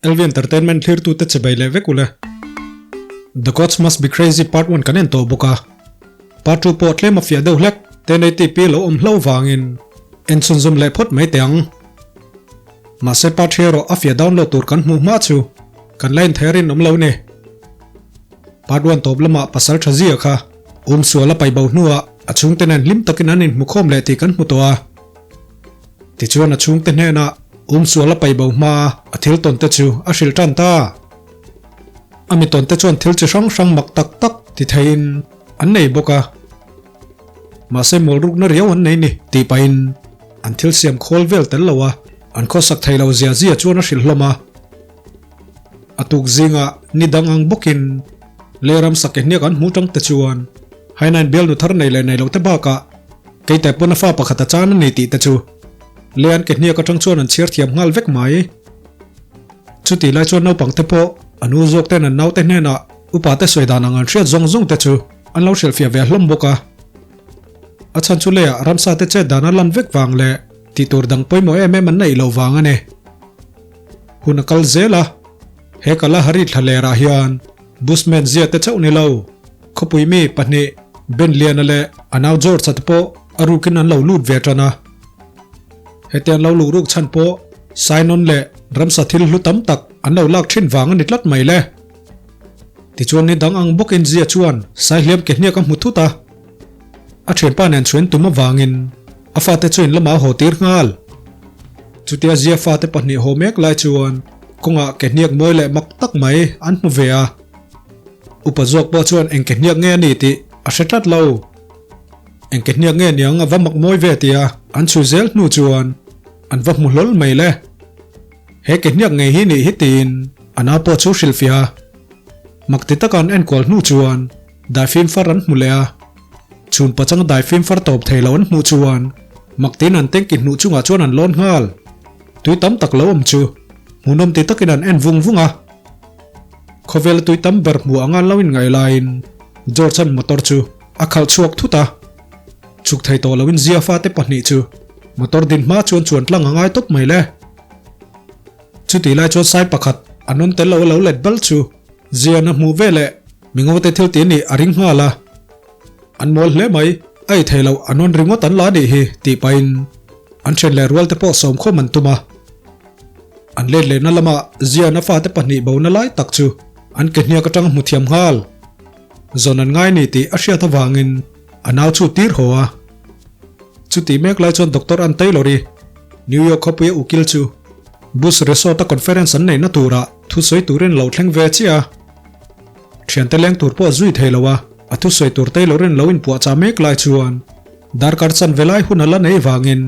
LV Entertainment thlirtute che bei leh vek ule. The Gods Must Be Crazy Part One kan en tawh bawk a, Part Two pawh tlem a fiah deuh hlek 1080p lo awm hlo vangin en chhunzawm leh phawt mai teh ang. Mahse Part Three erawh a fiah download tur kan hmuh hma chu kan la inthei a rinawm lo ni. Part One tawp lamah pasal tha zia kha um sual a paih bo hnuah a chhungte nen hlim takin an inhmukhawm leh tih kan hmu tawh a. Tichuan a chhungte hnenah um sual a paih bo hma a thil tawn te chu a hrilh tan ta. A mi tawn te chuan thil chi hrang hrang mak tak tak ti theiin an nei bawk a. Mahse mawl rukna riau an nei ni tih pahin an thil siam khawl vel tel lo a, an khawsak thei lo zia zia chuan a hrilh hlawm a. A tuk zingah ni dang ang bawkin Lehram sake hniak an hmuh tang te chuan Hainain bialnu thar nei leh nei lo te bakah keite pawn a fa pakhat a chan a ni tih te chu leh an ke hniak atang chuan an chhiar thiam nghal vek mai. Chutih lai chuan naupang te pawh a nu zawk ten an naute hnenah upa te sawi dan ang an hriat zawng zawng te chu an lo hrilhfiah ve hlawm bawk a. A chhan chu leiah ramsa te chet dan a lan vek vang leh tih tur dang pawimawh em em an neih loh vang a ni. Hun a kal zel a, he Kalahari thla lerah hian Bushman zia te chauh ni lo, khawpui mi pahnih Ben Liana leh a nau George-a te pawh a rukin an lo lut ve tan a. Heti an lo luh ruk chhan pawh Sainon leh ramsa thil hlu tam tak an lo lak thin vang a ni tlat mai le. Tichuan ni dang ang bawkin zia chuan Saihliam ke hniak a hmu thut a. A thianpa nen chhuin tum avangin a fate chu in lamah a haw tir nghal. Chutia Zia fate pahnih haw mek lai chuan kawngah ke hniak mawi leh mak tak mai an hmu ve a. Upa zawk pawh chuan eng ke hniak nge a ni tih a hre tlat lo. Eng ke hniak nge niang a va mak mawi ve tia an chhui zel hnu chuan an va hmu hlawl mai le. He ke hniak ngei hi nih hi tiin a nau pawh chu hrilhfiah a. Mak ti taka an enkual hnu chuan Daifim far an hmu leh a, chhun pachang daifim far tawp thei lo an hmuh chuan Maktin an tanki hnuh chungah chuan an lawn nghal. Tui tam tak lo awm chu hmuhnawm ti takin an en vung vung a. Khawvela tui tam ber hmuh anga an lo inngaih laiin George-a'n motor chu a khalh chhuak thut a. Chhuk thei tawh loin Zia fate pahnih chu motor din hma chuan chuan tlang a ngai tawp mai le. Chutih lai chuan sai pakhat a nawn tel lo a lo let bal chu Zian a hmuh ve leh Mingote thil ti nih a ring nghal a. An mawl hle mai, a ei thei loh a nawn ringawt an la nih hi tih pahin an then leh rual te pawh sawm khawm an tum a. An let lehna lamah Zian a fate pahnih bona lai tak chu an ke hniak atang a hmu thiam nghal. Zawn an ngai ni tih a hriat avangin a nau chu tir haw a. Chutih mek lai chuan Doctor Ann Taylor-i New York khawpuia ukil chu Bush Resort-a conference an neihna turah thusawi turin a lo thleng ve chiah a. Thiante leng tur pawh a zui thei lo a, a thusawi tur Taylor-in lo inpuahchah mek lai chuan darkar chanve lai hun a la nei vangin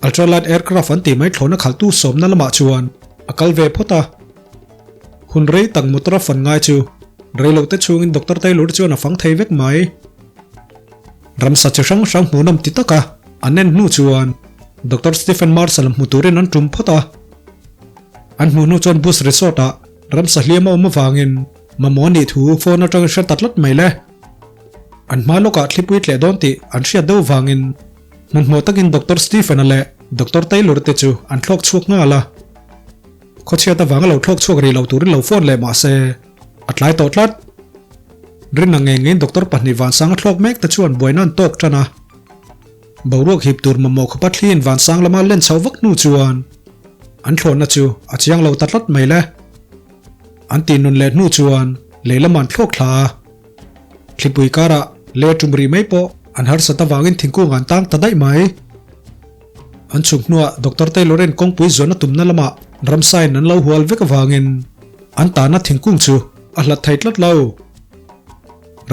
ultralight aircraft an tih mai thlawhna khalhtu sawmna lamah chuan a kal ve phawt a. Hun rei tak motor a fan ngai chu reilote chhungin Doctor Taylor chuan a fang thei vek mai. Ramsa chi hrang hrang hmuhnawm ti taka an en hnu chuan Doctor Stephen Marshall hmu turin an tum phawt a. An hmuh hnu chuan Bush Resort ah ramsa hliam a awm avangin mamawh a nih thu phone atangin hre ta tlat mai le. An hma lawkah thlipui tleh dawn tih an hriat deuh vangin hmanhmawh takin Doctor Stephen-a leh Doctor Taylor te chu an thlawk chhuak nghal a. Khawchhiat avanga lo thlawk chhuak rih lo turin lo phone leh mahse a tlai tawh tlat. Rinna ngei ngeiin doctor pahnih vansang a thlawk mek te chuan buaina an tawk tan a. Boruak hip tur mamawh khawpa thliin vansang lama len chhoh vak hnu chuan an thlawhna chu a chiang lo ta tlat mai le. An tih nun leh hnu chuan lei lamah an thlawk thla a. Thlipui karah le tum rih mai pawh an harsat avangin thingkung an tang ta daih mai. An chhuk hnuah Doctor Taylor-in kawngpui zuan a tumna lamah ramsain an lo hual vek avangin an tahna thingkung chu a hlat thei tlat lo.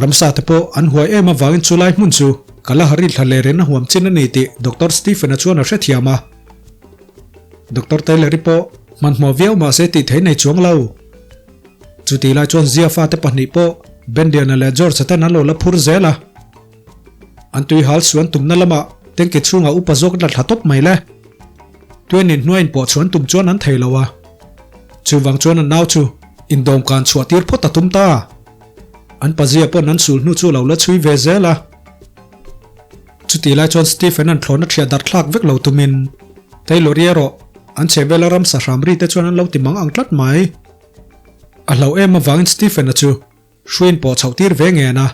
Ramsa te pawh an huai em avangin chu lai hmun chu Kalahari thla leh ren a huam chin a ni tih Doctor Stephen-a chuan a hrethiam a. Doctor Taylor-i pawh hmanhmawh viau mahse tih thei nei chuang lo. Chutih lai chuan Zia fate pahnih pawh Bendiana leh George-a ten an lo la phur zel a. An tui hal suan tumna lamah tanki chhungah upa zawk la thla tawp mai le. Tuainin hnuaiin pawh chhuan tum chuan an thei lo a. Chuvang chuan an nau chu indawm kan chhuah tir phawt a tum ta. An pazia pawn an sul hnu chu lo la chhui ve zel a. Chutih lai chuan Stephen an thlawhna thiah darh thlak vek lo tumin Taylor-i erawh. An chhehvela ramsa hram ri te chuan an lo ti mang ang tlat mai. A hlauh em avangin Stephen-a chu hruiin pawh chhoh tir ve ngen a.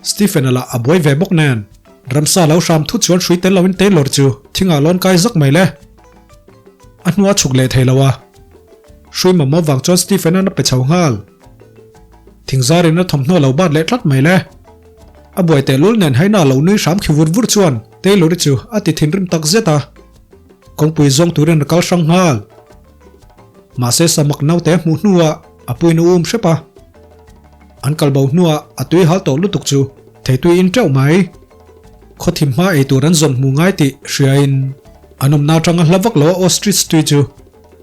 Stephen-a lah a buai ve bawk nen, ramsa lo hram thut chuan hrui tel loin Taylor chu thingah lawn kai zak mai le. A hnua chhuk leh thei lo a. Hrui mamawh vang chuan Stephen-a'n a pe chho nghal. Thingzarin a thawmhnaw lo bat leh tlat mai le. A buai tehlul nen haina lo nui hram khi vur vur chuan Taylor-i chu a ti thinrim tak zet a. Kawngpui zawng turin a kal hrang nghal. Mahse samak naute a hmuh hnuah a puiin a um hrep a. An kal bo hnuah a tui hal tawh lutuk chu theitui in teuh mai. Khawthim hma ei tur an zawn hmu ngai tih hriain an awmna atanga hla vak loa ostrich tui chu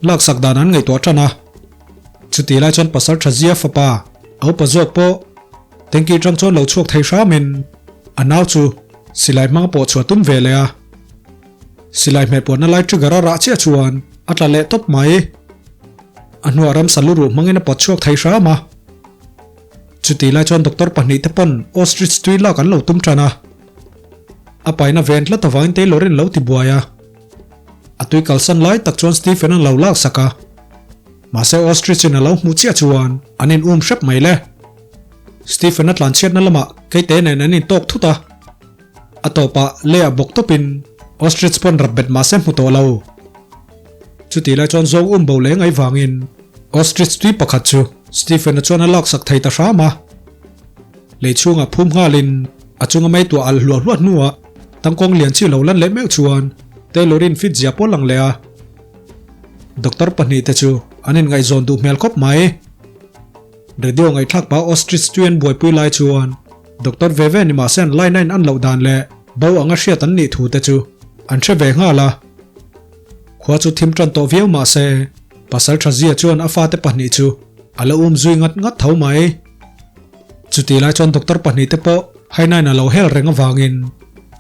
laksak dan an ngaihtuah tan a. Chutih lai chuan pasal tha zia fapa a upa zawk pawh tanky atang chuan lo chhuak thei hramin a nau chu silai hmang a pawh chhuah tum ve leh a. Silai hmehpuanna lai trigger a rah chiah chuan a tla leh tawp mai. A hnuah ramsa lu ruh hmangin a pawt chhuak thei hram a. Chutih lai chuan doctor pahnihte pawn ostrich tui lak an lo tum tan a. A paina ven tlat avangin Taylor-in lo ti buai a. A tui kalsan lai tak chuan Stephen-a'n lo laksak a. Mahse ostrich-in a lo hmuh chiah chuan an in um hrep mai le. Stephen-a tlanchhiatna lamah keite nen an intawk thut a. A tawpah leiah bawk tawpin ostrich pawn rap bet mahse hmu tawh lo. Chutih lai chuan zawng um bo leh ngai vangin ostrich tui pakhat chu Stephen-a chuan a laksak thei ta hram a. Lei chhungah phum nghalin a chunga mei tuah alh hluah hluah hnuah tangkawng lian chi lo lan leh meuh chuan Taylor-in fit zia pawh lang leh a. Doctor pahnihte chu an inngaihzawn duh hmel khawp mai. Radio ngaihthlak pah ostrich tui an buaipui lai chuan Doctor ve ve ni mahse an line a in an loh dan leh bo anga hriat an nih thu te chu an hre ve nghal a. Khua chu thim tan tawh viau mahse pasal tha zia chuan a fate pahnih chu a la um zui ngat ngat tho mai. Chutih lai chuan doctor pahnih te pawh Hainain a lo hel reng avangin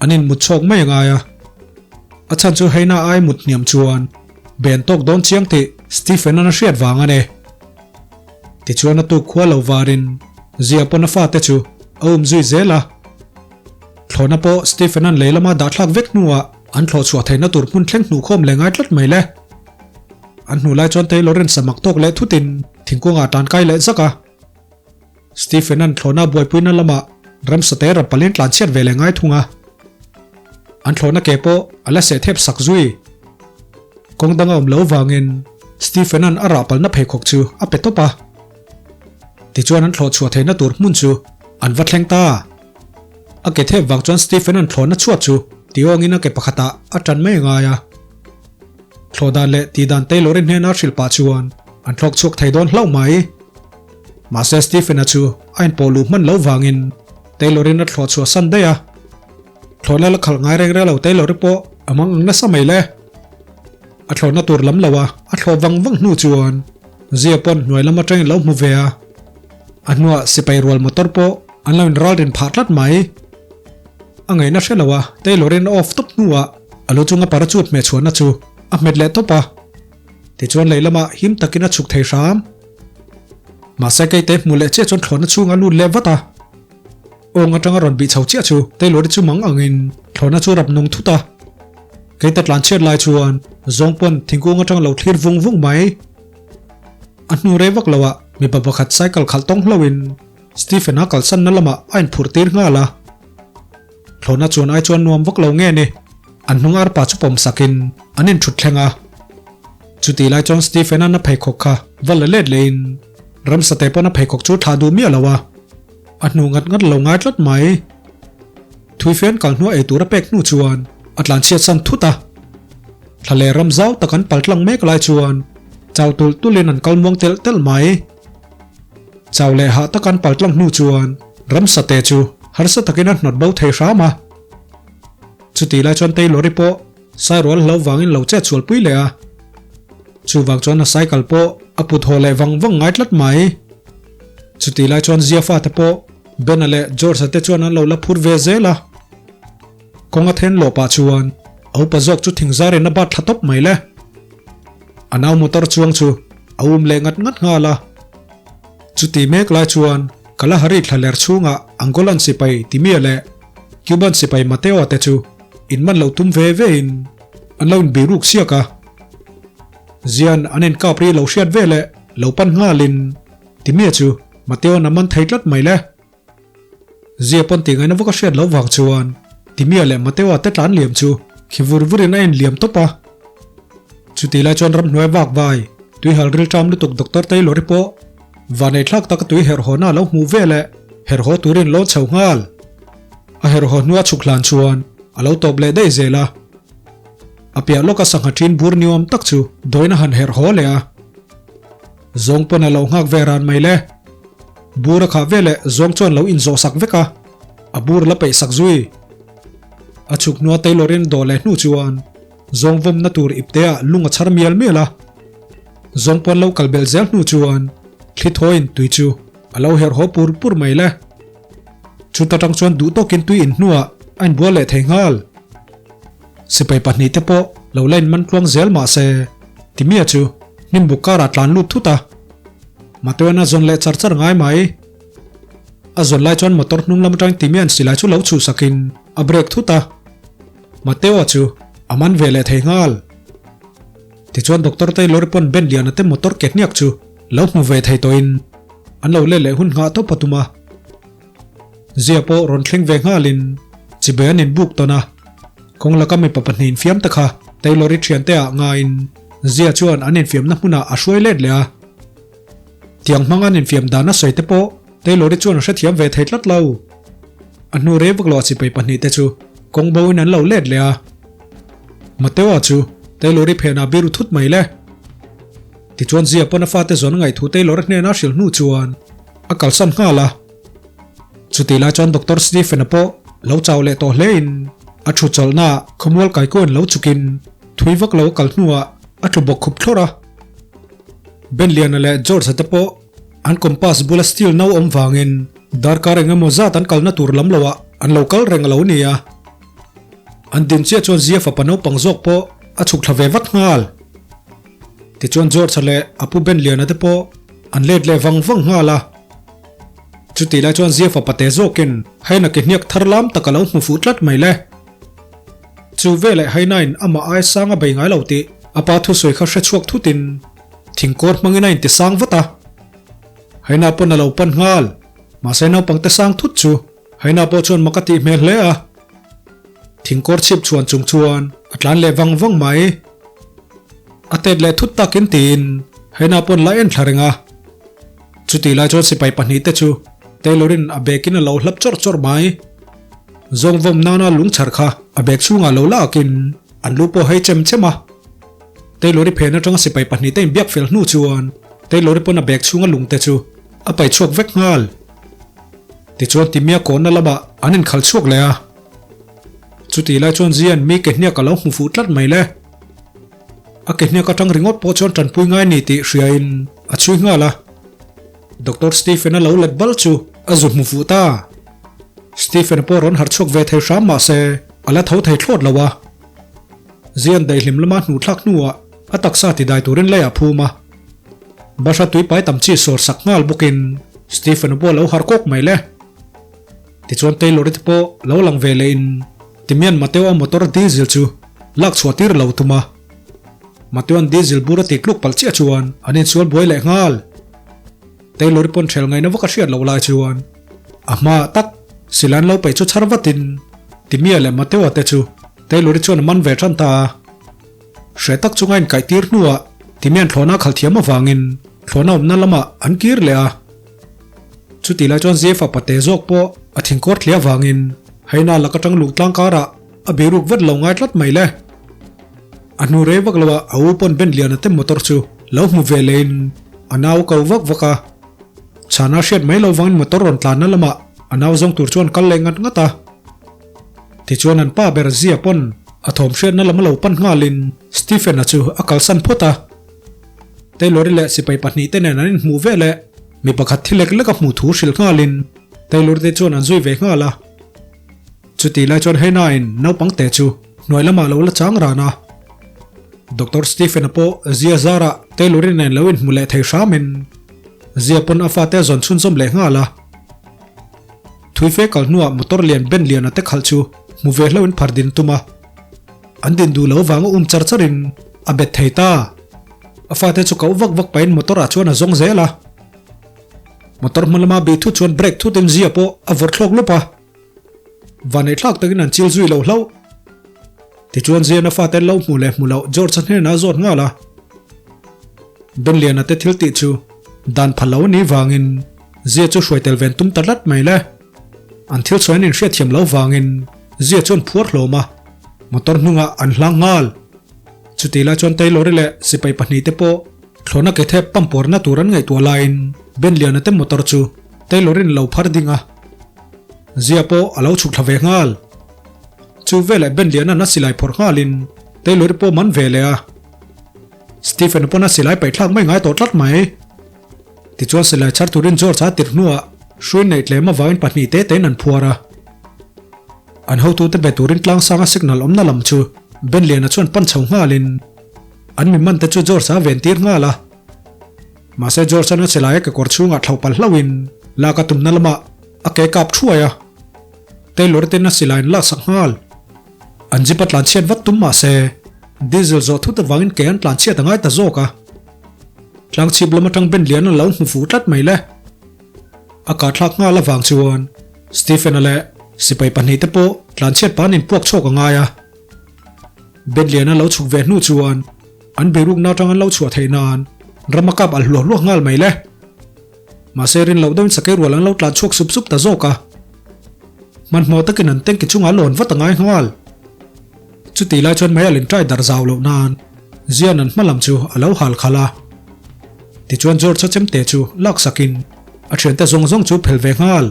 an in mut chhawk mai a ngai a. A chhan chu Haina ai mut hniam chuan ben tawk dawn chiang tih Stephen-a'n a hriat vang a ni. Tichuan a tuk khua lo varin Zia pawn a fate chu a um zui zel a. Thlawhna pawh Stephen-a'n lei lama dahthlak vek hnuah an thlawh chhuah theihna tur hmun thleng hnuhkhawm leh ngai tlat mai le. An hnu lai chuan Taylor-in samak tawk leh thutin thingkungah a tankai leh zak a. Stephen-a'n thlawhna buaipuina lamah ramsate rapalin tlanchhiat ve leh ngai thung a. An thlawhna ke pawh a la seh thep sak zui. Kawng danga awm lo vangin Stephen-a'n a rahpalna pheikhawk chu a pe tawp a. Tichuan an thlawh chhuah theihna tur hmun chu an va thleng ta. A ke thep vang chuan Stephen-a'n thlawhna chhuat chu tiawngin a ke pakhatah a tan mai a ngai a. Thlawh dan leh tih dan Taylor-i hnena hrilh pah chuan an thlawk chhuak thei dawn hlauh mai. Mahse Stephen-a chu a inpawh luh hman loh vangin Taylor-in a thlawh chhuah san daih a. Thlawhna la khalh ngai reng reng lo Taylor-i pawh a mang ang nasa mai le. A thlawhna tur lam lo a, a thlawh vang vang hnu chuan Zia pawn hnuai lam atangin lo hmu ve a. A hnuah sipai rual motor pawh an lo inralrin phah tlat mai. A ngaihna hre lo a, Taylor-in a off tawp hnuah a lu chunga parachute hmeh chhuahna chu a hmet leh tawp a. Tichuan lei lamah him takin a chhuk thei hram. Mahse keite hmu leh chiah chuan thlawhna chhung a lut leh vat a. Awng atanga rawn bih chho chiah chu Taylor-i chu mang angin thlawhna chu rap nung thut a. Keite tlan chhiat lai chuan zawng pawn thingkung atang lo thlir vung vung mai. A hnu rei vak loah mipa pakhat cycle khalh tawng hlohin Stephen-a kalsanna lamah a inphurh tir nghal a. Thlawhna chuan ai chuan nuam vak lo nge ni? An hnung arpa chu pawm sakin an inthut thleng a. Chutih lai chuan Stephen-a'n a pheikhawk kha va la let lehin ramsate pawn a pheikhawk chu thlah duh miah lo a, a hnu ngat ngat lo ngai tlat mai. Thuifian kal hnuah ei tur a pek hnu chuan a tlanchhiat san thut a. Thla leh ram zau tak an pal tlang mek lai chuan chau tulh tulhin an kal muang telh telh mai. Chau leh hah tak an pal tlang hnu chuan ramsate chu harsa takin a hnawt bo thei hram a. Chutih lai chuan Taylor-i pawh sairual hlo vangin lo chet chhual pui leh a. Chuvang chuan a cycle pawh a put haw leh vang vang ngai tlat mai. Chutih lai chuan Zia fate pawh Ben-a leh George-a te chuan an lo la phur ve zel a. Kawng a then lawh pah chuan a upa zawk chu thingzarin a bat thla tawp mai le. A nau motor chuang chu a um leh ngat ngat nghal a. Chuti mek lai chuan Kalahari thlaler chhungah Angolan sipai Timia leh Cuban sipai Mateo te chu inman lo tum ve ve in an lo inbiruk siak a. Zian an inkap ri lo hriat ve leh lo pan nghalin Timia chu Mateo'n a man thei tlat mai le. Zia pawn tih ngaihna vak a hriat loh vang chuan Timia leh Mateoa te tlan liam chu khi vur vurin a inliam tawp a. Chutih lai chuan ramhnuai vak vai tuihal rilṭam lutuk Doctor Taylor-i pawh Vanneithlak taka tui herhawna a lo hmuh ve leh herhaw turin lawn chho nghal. A herhaw hnua chhuk hlan chuan a lo tawp leh daih zel a. A piah lawka sangha ṭin bur ni awm tak chu dawin a han herhaw leh a. Zawng pawn a lo nghak ve ran mai le. Bur a khah ve leh zawng chuan lo inzawh sak vek a, a bur la peih sak zui. A chhuk hnua Taylor-in dawh leh hnu chuan Zawng vawmna tur ipteah lung a chhar mial mial a. Zawng pawn lo kal belh zel hnu chuan thli thawiin tui chu a lo herh haw pur pur mai le. Chuta tang chuan duh tawkin tui in hnuah a inbual leh thei nghal. Sipai pahnihte pawh lo la inman tluang zel mah se Timia chu hnimbuk karah tlan lut thut a. Mateo'n a zawn leh char char ngai mai. A zawn lai chuan motor hnung lam atangin Timia'n silai chu lo chhuhsakin a brake thut a. Mateo-a chu a man ve leh thei nghal. Tichuan Doctor Taylor pawn Ben Liana te motor ke hniak chu lo hmu ve thei tawhin an lo let leh hun nghah tawp a tum a. Zia pawh rawn thleng ve nghalin chibai an inbuk tawn a. Kawng laka mipa pahnih infiam te kha Taylor-i thiante ah ngaiin Zia chuan an infiamna hmunah a hruai let leh a. Tiang hmanga an infiam dan a sawi te pawh Taylor-i chuan a hrethiam ve thei tlat lo. A hnu rei vak lo a sipai pahnihte chu kawng bo in an lo let leh a. Mateo-a chu Taylor-i phenah biru thut mai le. Tichuan Zia pawn a fate zawn a ngaihthu Taylor-a hnena a hrilh hnu chuan a kalsan nghal a. Chutih lai chuan Doctor Stephen-a pawh lo chau leh tawh hle in a thu chawlhnaah khawmual kaikuan lo chukin thui vak lo a kal hnuah a tlu bawk khup thlawrh a. Ben Liana leh George-a te pawh An compass bula steel no awm vangin darkar eng emaw zat an kalna tur lam loah an lo kal reng a lo ni a. An din chiah chuan Zia fapa naupang zawk pawh a chhuk thla ve vat nghal. Tichuan George-a leh a pu Ben Liana te pawh an let leh vang vang nghal a. Chutih lai chuan Zia fapa te zawkin Haina ke hniak thar lam tak a lo hmu fuh tlat mai le. Chu veleh Hainain amah ai sang a bei ngai lo tih a pa thusawi kha hre chhuak thutin Thingkawr hmangin a inti sang vat a, Haina pawn a lo pan nghal. Mahse naupang te sang thut chu Haina pawh chuan mak a tih hmel hle a. Thingkawr chhip chhuan chung chuan a tlan leh vang vang mai. A tet leh thut takin tiin Haina pawn la en thla reng a. Chutih lai chuan sipai pahnihte chu Taylor-in a bag-in a lo hlap chawrh chawrh mai. Zawng vawm nana lungchhar kha a bag chhungah lo la akin an lu pawh hei chem chem a. Taylor-i phen atanga sipai pahnihte inbiak fel hnu chuan Taylor-i pawn a bag chhunga lungte chu a pai chhuak vek nghal. Tichuan Timia kawnna lamah an inkhal chhuak leh a. Chutih lai chuan Zian mi ke hniak a lo hmu fuh tlat mai le. A ke hniak atang ringawt pawh chuan tanpui ngai ni tih hriain a chhui nghal a. Doctor Stephen-a lo let bal chu a zu hmu fuh ta. Stephen-a pawh rawn harh chhuak ve thei hram mahse a la tho thei thlawt lo a. Zian daihlim lama hnuhthlak hnuah a taksa tidai turin leiah phum a. Bahra tuipai tam chi sawr sak nghal bawkin Stephen-a pawh a lo harh kawk mai le. Tichuan Taylor-i te pawh lo lang ve lehin Timian Mateo-a motor diesel chu lak chhuah tir lo tum a. Mateo-a'n diesel bur a tih tluk palh chiah chuan an insual buai leh nghal. Taylor-i pawn ṭhel ngaihna vak a hriat loh lai chuan a hmaah tak silai an lo peih chu chhar vatin Timia leh Mateo-a te chu Taylor-i chuan a man ve ṭan ta a. Hreh tak chunga inkaih tir hnuah Timia'n thlawhna a khalh thiam avangin thlawhna awmna lamah an kir leh a. Chutih lai chuan Zefa pate zawk pawh a thingkawr thliah avangin Haina lak aṭang luh tlang karah a biruk vat lo ngai tlat mai le. A hnu rei vak loah a u pawn Ben Liana te motor chu lo hmu ve lehin a nau ko vak vak a. Chhana hriat mai lo vangin motor rawn tlanna lamah a nau zawng tur chuan kal leh ngat ngat a. Tichuan an pa ber Zia pawn a thawm hriatna lam a lo pan nghalin Stephen-a chu a kalsan phawt a. Taylor-i leh sipai pahnihte nen an inhmuh ve leh mi pakhat thi lek lek a hmuh thu hrilh nghalin Taylor te chuan an zui ve nghal a. Chutih lai chuan Hannah-in naupang te chu hnuai lamah lo la chang ran a. Doctor Stephen-a pawh Zia zarah Taylor-i nen lo inhmu leh thei hramin Zia pawn a fate a zawn chhunzawm leh nghal a. Thuife kal hnuah motor lian Ben Liana te khalh chu hmu ve hlauhin phar din tum a. An din duh lo vanga um char charin a bet thei ta. A fate chu koh vak vak pahin motor ah chuan a zawng zel a. Motor hma lama bih thut chuan brake thut in zia pawh a vawrh thlawk lawp a. Vanneih thlak takin an chil zui lo hlauh. Tichuan Zian a fate lo hmu leh hmu loh George-a hnenah a zawt nghal a. Benliana te thil tih chu dan pha lo a nih vangin Zia chu hruai tel ven tum ta tlat mai le. An thil sawi an inhriatthiam lo vangin Zia chuan phuar hlawm a, motor hnungah an hlang nghal. Chutih lai chuan Taylor-i leh sipai pahnihte pawh thlawhna ke thep pump pawrna tur an ngaihtuah laiin Benliana te motor chu Taylor-in lo phar ding a. Zia pawh a lo chhuk thla ve nghal. Chu veleh Benliana'n a silai phawrh nghalin Taylor-i pawh man ve leh a. Stephen pawn a silai paih thlak mai ngai tawh tlat mai. Tichuan silai chhar turin George a tirh hnuah hruai neih tlem avangin pahnih te tein an phuar a. An hotute be turin tlangsanga signal awmna lam chu Benliana chuan pan chho nghalin an mi mante chu George a ventir nghal a. Mahse George-a'n a silai a kekawr chhungah thlauh palh hlauhin lak a tumna lamah a ke kap thuai a. Taylor ten a silai an laksak nghal. An jeep a tlanchhiat vat tum mahse diesel zawh thut avangin ke an tlanchhiat a ngai ta zawk a. Tlangchhip lam atang Ben Lian a lo hmu fuh tlat mai le. A kahthlak nghal avang chuan Stephen-a leh sipai pahnihte pawh tlanchhiat pa'n inpuak chhuak a ngai a. Ben Lian a lo chhuk ve hnu chuan an beirukna atang an lo chhuah theih nan ram a kap alh hluah hluah nghal mai le. Mahse rin loh deuhin sakei rual an lo tlan chhuak sup sup ta zawk a. Hmanhmawh takin an tanki chungah lawn vat a ngai nghal. Chutih lai chuan meialin trai darh zau loh nan Zian an hma lam chu a lo hal khalh a. Tichuan George-a chemte chu laksakin a thiante zawng zawng chu phel ve nghal.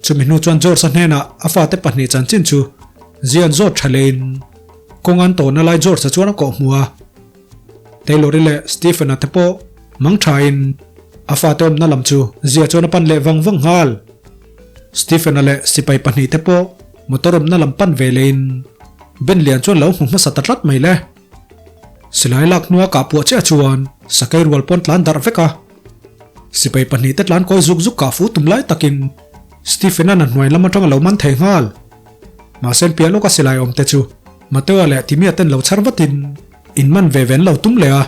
Chumi hnu chuan George-a hnenah a fate pahnih chanchin chu Zian zawt tha leiin kawng an tawhna lai George-a chuan a kawh hmu a. Taylor-i leh Stephen-a te pawh mang thain a fate awmna lam chu Zia chuan a pan leh vang vang nghal. Stephen-a leh sipai pahnihte pawh motor awmna lam pan ve lehin Ben Lian chuan lo hmu hmasa ta tlat mai le. Silai lak hnua kah puah chiah chuan sakei rual pawn tlan darh vek a. Sipai pahnihte tlan kawi zuk zuk kah fu tum lai takin Stephen-a'n a hnuai lam atang a lo man thei nghal. Mahse piah lawka silai awmte chu Mateo-a leh Timia ten lo chhar vatin in man ve ve an lo tum leh a.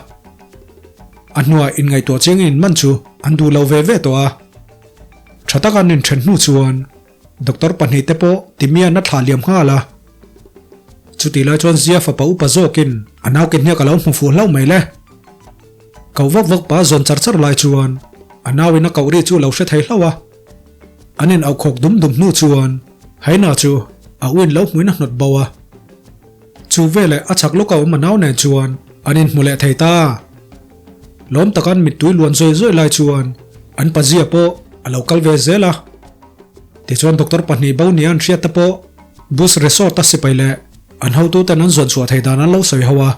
A hnuah inngaihtuah chiangin in man chu an duh lo ve ve tawh a. Tha taka an inthen hnu chuan Doctor pahnihte pawh Timian a thlah liam nghal a. Chutih lai chuan Zia fapa upa zawkin a nau ke hniak a lo hmu fuh hlauh mai le. Koh vak vak pa zawn char char lai chuan a nauin a koh ri chu a lo hre thei hlauh a. An in aukhawk dum dum hnu chuan Haina chu a uin lo hmuin a hnawt bo a. Chu veleh a chhak lawk a awm a nau nen chuan an inhmu leh thei ta. Lawm taka an mittui luan zawi zawi lai chuan an pazia pawh a lo kal ve zel a. Tichuan doctor pahnih bo nia an hriat te pawh bus resort a sipai leh an hotuten an zawn chhuah thei dan an lo sawi ho a.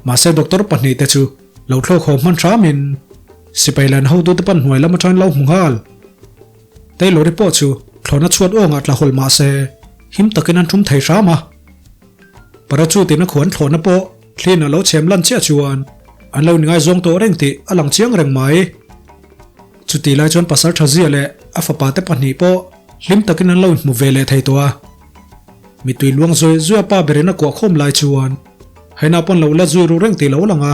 Mahse doctor pahnih te chu lo thlawk haw hman hramin sipai leh an hotute pan hnuai lam atangin lo hmu nghal. Taylor-i pawh chu thlawhna chhuat awngah tla hawlh mah se him takin an tum thei hram a. Parachute-in a khuan thlawhna pawh thliin a lo chhem lan chiah chuan an lo inngaizawng tawh reng tih a lang chiang reng mai. Chutih lai chuan pasal tha zia leh a fapa te pahnih pawh hlim takin an lo inhmu ve leh thei tawh a. Mittui luang zawi zui a pa berin a kuah khawm lai chuan Haina pawn lo la zui ru reng tih lo lang a.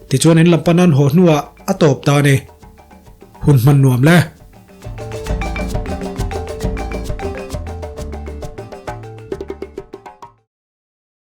Tichuan in lam pan an haw hnuah a tawp ta a ni. Hun hman nuam le.